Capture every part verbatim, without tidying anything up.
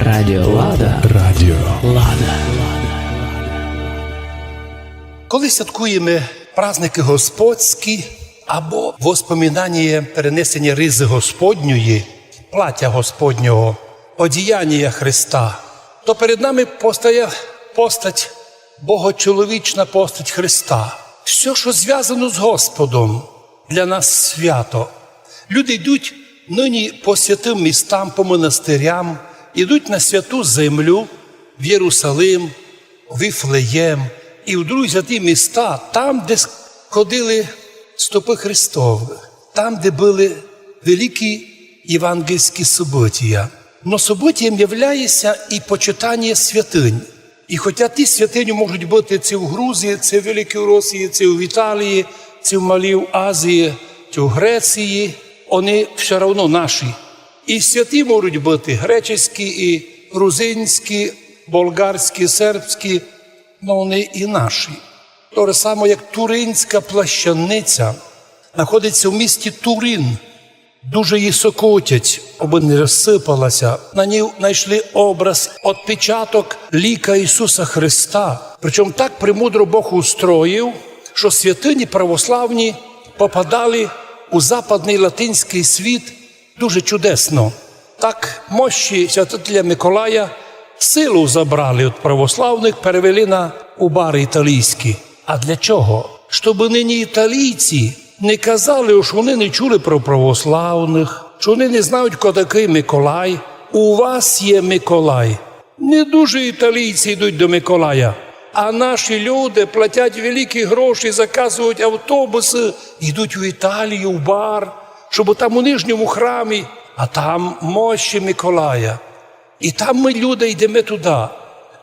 Радіо Лада. Радіо Лада. Коли святкуєме праздникы Господські або воспоминаніє перенесеня ризы Господньої, платя Господнього, одіянія Христа, то перед нами постає постать, богочоловічна постать Христа. Всьо, што звязано з Господом, для нас свято. Люди йдуть нині по святым містам, по монастырям, йдуть на святу землю, в Єрусалим, в Вифлеєм і в другі святі міста, там, де ходили стопы Христовы, там, де были великі євангельські событія. Но событієм являє ся і почитаніє святынь. І хотя ті святыні можуть быти ци в Грузії, ци в Великій Росії, ци в Італії, ци в Малій Азії, ци в Греції, они всьо равно наші. І святі можуть быти греческы, і грузинські, болгарські, сербські, но они і наші. То же само, як Туринська плащаниця находить ся в місті Турин, дуже її сокотять, обы не розсыпала ся. На ній найшли образ, отпечаток ліка Ісуса Христа. Причому так премудро Бог устроїв, што святыні православні попадали у западный латинськый світ дуже чудесно. Так мощі святителя Миколая силу забрали од православных, перевели на убары італійські. А для чого? Щобы нині італійці не казали, што они не чули про православных, што они не знають, хто такый Миколай. У вас є Миколай. Не дуже італійці йдуть до Миколая, а наші люди платять великі гроші, заказують автобусы, йдуть у Італію, в бар, щобы там у Нижньому храмі, а там мощі Миколая. І там мы, люди, йдеме туды.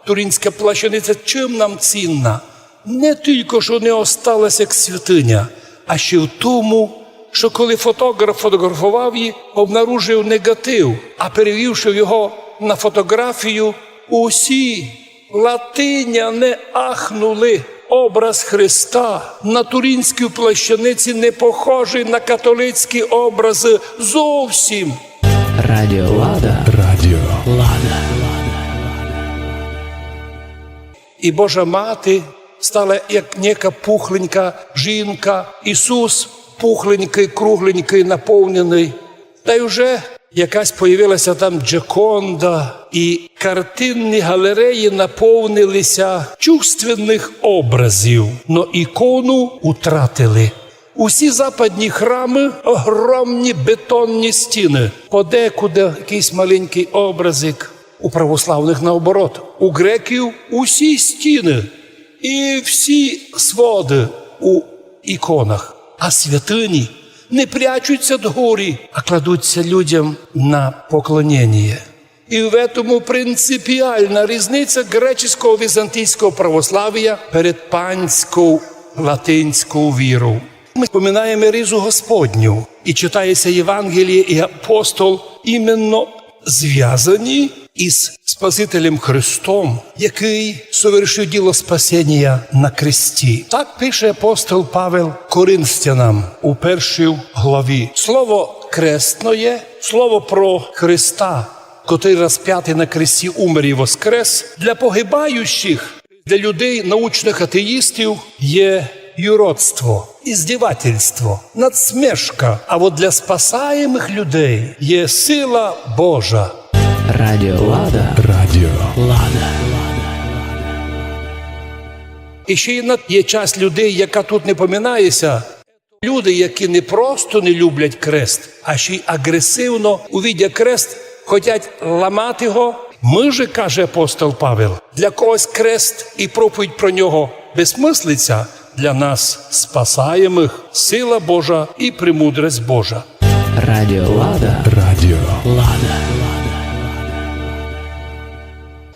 Туринська плащаниця чим нам цінна? Не тілько, што не осталась як святыня, а ще в тому, што коли фотограф фотографовав її, обнаружив негатив, а перевівши його на фотографію, усі латиняне ахнули. Образ Христа на туринській плащаниці не похожий на католицькі образы зовсім. Радіо Лада. Радіо Лада. І Божа Мати стала як нека пухленька жінка, Ісус пухленькый, кругленькый, наповненый. Та й уже якась появила ся там Джоконда, і картинні галереї наповнили ся чувственных образів, но ікону утратили. Усі западні храмы — огромні бетонні стіны. Подекуды якыйсь маленькый образик. У православных наоборот. У греків усі стіны і всі своды у іконах. А святыні не прячуть ся догорі, а кладуть ся людям на поклоненіє. І в этому принципіална різниця греческого візантійського православія перед панськов латинськов віров. Мы споминаєме ризу Господню, і читає ся Євангеліє і апостол іменно звязані із Спасителем Христом, якый совершив діло спасенія на кресті. Так пише апостол Павел Коринфянам у першій главі. Слово крестноє, слово про Христа, котрый розпятый на кресті, умер і воскрес, для погибающих, для людей, научных атеїстів, є юродство, іздівательство, надсмешка, а вот для спасаємых людей є сила Божа. Радіо Лада. Радіо Лада. І ще єдна є часть людей, яка тут не поминає ся, Люди, які не просто не люблять крест, а ще й агресивно, увидя крест, хотять ламати го. Мы же, каже апостол Павел, для когось крест і проповідь про нього безсмыслиця, для нас, спасаємых, сила Божа і премудрость Божа. Радіо Лада. Радіо Лада.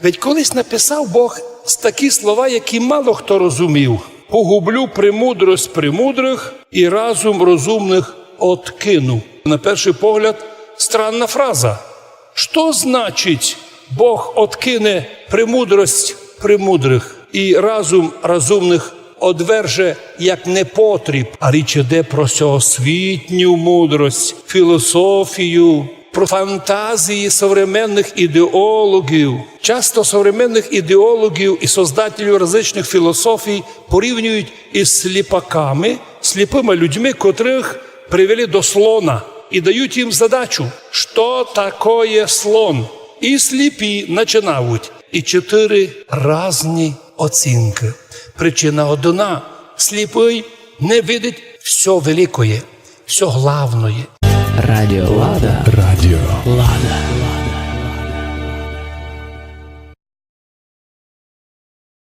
Ведь колись написав Бог такі слова, які мало хто розумів: «Погублю премудрость премудрых і разум розумных откину». На перший погляд, странна фраза. Што значить, Бог откине премудрость премудрых і разум розумных одверже як непотріб? А річ іде про сьогосвітню мудрость, філософію, про фантазії современных ідеологів. Часто современных ідеологів і создателів различных філософій порівнюють із сліпаками, сліпыма людьми, котрых привели до слона, і дають їм задачу, што такоє слон. І сліпі начинають. І чотыри разні оцінкы. Причина одна. Сліпый не видить всьо великоє, всьо главноє. Радіо Лада. Радіо Лада.